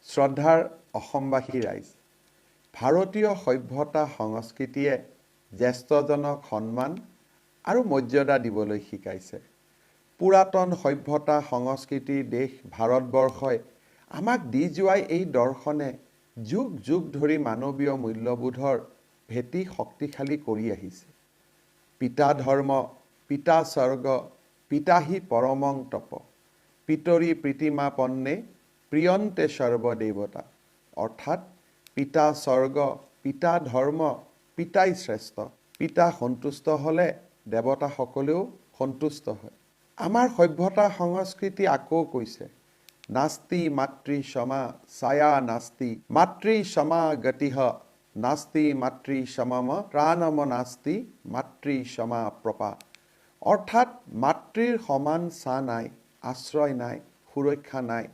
শ্ৰদ্ধাৰ অসমবাসী ৰাইজ, ভাৰতীয় সভ্যতা সংস্কৃতিয়ে জ্যেষ্ঠজনক সন্মান আৰু মৰ্যাদা দিবলৈ শিকাইছে। পুৰাতন সভ্যতা সংস্কৃতিৰ দেশ ভাৰতবৰ্ষই আমাক দি যোৱা এই দৰ্শনে যুগ যুগ ধৰি মানৱীয় মূল্যবোধৰ ভেটি শক্তিশালী কৰি আহিছে। পিতা ধৰ্ম, পিতা স্বৰ্গ, পিতাহি পৰমং তপ, পিতৰি প্ৰীতিমাপন্নে প্ৰিয়ন্তে সৰ্বদেৱতা। অৰ্থাৎ পিতা স্বৰ্গ, পিতা ধৰ্ম, পিতাই শ্ৰেষ্ঠ। পিতা সন্তুষ্ট হ'লে দেৱতাসকলেও সন্তুষ্ট হয়। আমাৰ সভ্যতা সংস্কৃতি আকৌ কৈছে, নাস্তি মাতৃ সমা ছায়া নাস্তি মাতৃ সমা গতিহ নাস্তি মাতৃ সমম ত্ৰাণম নাস্তি মাতৃ সমা প্ৰপা। অৰ্থাৎ মাতৃৰ সমান ছাঁ নাই, আশ্ৰয় নাই, সুৰক্ষা নাই,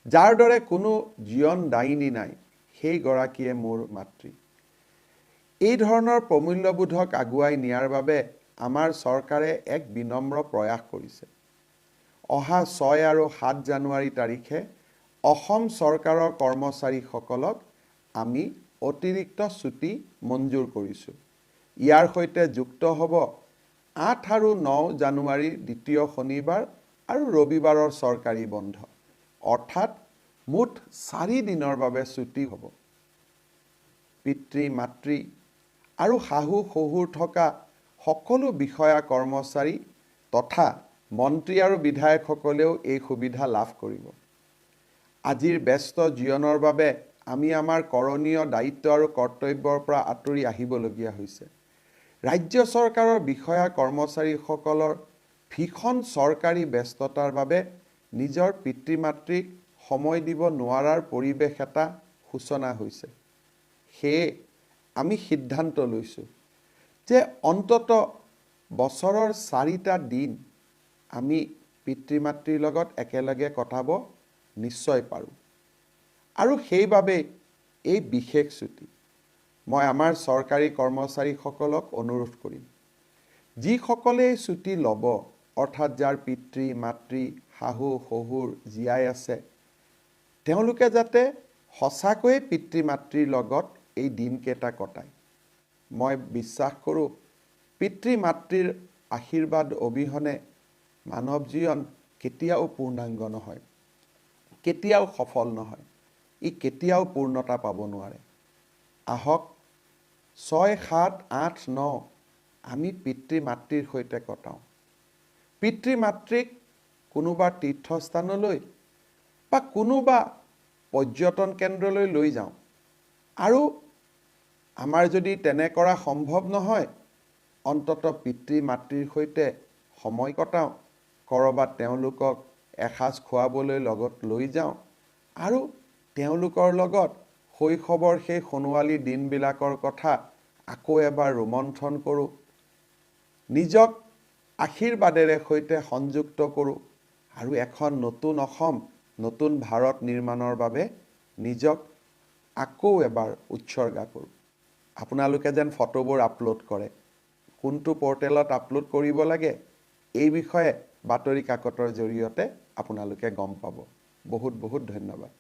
যাৰ দৰে কোনো জীৱন দায়িনী নাই, সেইগৰাকীয়ে মোৰ মাতৃ। এই ধৰণৰ প্ৰমূল্যবোধক আগুৱাই নিয়াৰ বাবে আমাৰ চৰকাৰে এক বিনম্ৰ প্ৰয়াস কৰিছে। অহা 6 আৰু 7 জানুৱাৰী তাৰিখে অসম চৰকাৰৰ কৰ্মচাৰীসকলক আমি অতিৰিক্ত ছুটী মঞ্জুৰ কৰিছোঁ। ইয়াৰ সৈতে যুক্ত হ'ব 8 আৰু 9 জানুৱাৰীৰ দ্বিতীয় শনিবাৰ আৰু ৰবিবাৰৰ চৰকাৰী বন্ধ। অৰ্থাৎ মুঠ 4 দিনৰ বাবে ছুটী হ'ব। পিতৃ মাতৃ আৰু শাহু শহুৰ থকা সকলো বিষয়া কৰ্মচাৰী তথা মন্ত্ৰী আৰু বিধায়কসকলেও এই সুবিধা লাভ কৰিব। আজিৰ ব্যস্ত জীৱনৰ বাবে আমি আমাৰ কৰণীয় দায়িত্ব আৰু কৰ্তব্যৰ পৰা আঁতৰি আহিবলগীয়া হৈছে। ৰাজ্য চৰকাৰৰ বিষয়া কৰ্মচাৰীসকলৰ ভীষণ চৰকাৰী ব্যস্ততাৰ বাবে নিজৰ পিতৃ মাতৃক সময় দিব নোৱাৰাৰ পৰিৱেশ এটা সূচনা হৈছে। সেয়ে আমি সিদ্ধান্ত লৈছোঁ যে অন্তত বছৰৰ 4টা দিন আমি পিতৃ মাতৃৰ লগত একেলগে কটাব নিশ্চয় পাৰোঁ আৰু সেইবাবেই এই বিশেষ ছুটী। মই আমাৰ চৰকাৰী কৰ্মচাৰীসকলক অনুৰোধ কৰিম, যিসকলে এই ছুটী ল'ব, অৰ্থাৎ যাৰ পিতৃ মাতৃ শাহু শহুৰ জীয়াই আছে, তেওঁলোকে যাতে সঁচাকৈয়ে পিতৃ মাতৃৰ লগত এই দিনকেইটা কটায়। মই বিশ্বাস কৰোঁ পিতৃ মাতৃৰ আশীৰ্বাদ অবিহনে মানৱ জীৱন কেতিয়াও পূৰ্ণাংগ নহয়, কেতিয়াও সফল নহয়, ই কেতিয়াও পূৰ্ণতা পাব নোৱাৰে। আহক 6, 7, 8, 9 আমি পিতৃ মাতৃৰ সৈতে কটাওঁ। পিতৃ মাতৃক কোনোবা তীৰ্থস্থানলৈ বা কোনোবা পৰ্যটন কেন্দ্ৰলৈ লৈ যাওঁ আৰু আমাৰ যদি তেনে কৰা সম্ভৱ নহয়, অন্ততঃ পিতৃ মাতৃৰ সৈতে সময় কটাওঁ, ক'ৰবাত তেওঁলোকক এসাঁজ খুৱাবলৈ লগত লৈ যাওঁ আৰু তেওঁলোকৰ লগত শৈশৱৰ সেই সোণোৱালী দিনবিলাকৰ কথা আকৌ এবাৰ ৰোমন্থন কৰোঁ, নিজক আশীৰ্বাদেৰে সৈতে সংযুক্ত কৰোঁ আৰু এখন নতুন অসম, নতুন ভাৰত নিৰ্মাণৰ বাবে নিজক আকৌ এবাৰ উৎসৰ্গা কৰোঁ। আপোনালোকে যেন ফটোবোৰ আপলোড কৰে, কোনটো পৰ্টেলত আপলোড কৰিব লাগে এই বিষয়ে বাতৰি কাকতৰ জৰিয়তে আপোনালোকে গম পাব। বহুত বহুত ধন্যবাদ।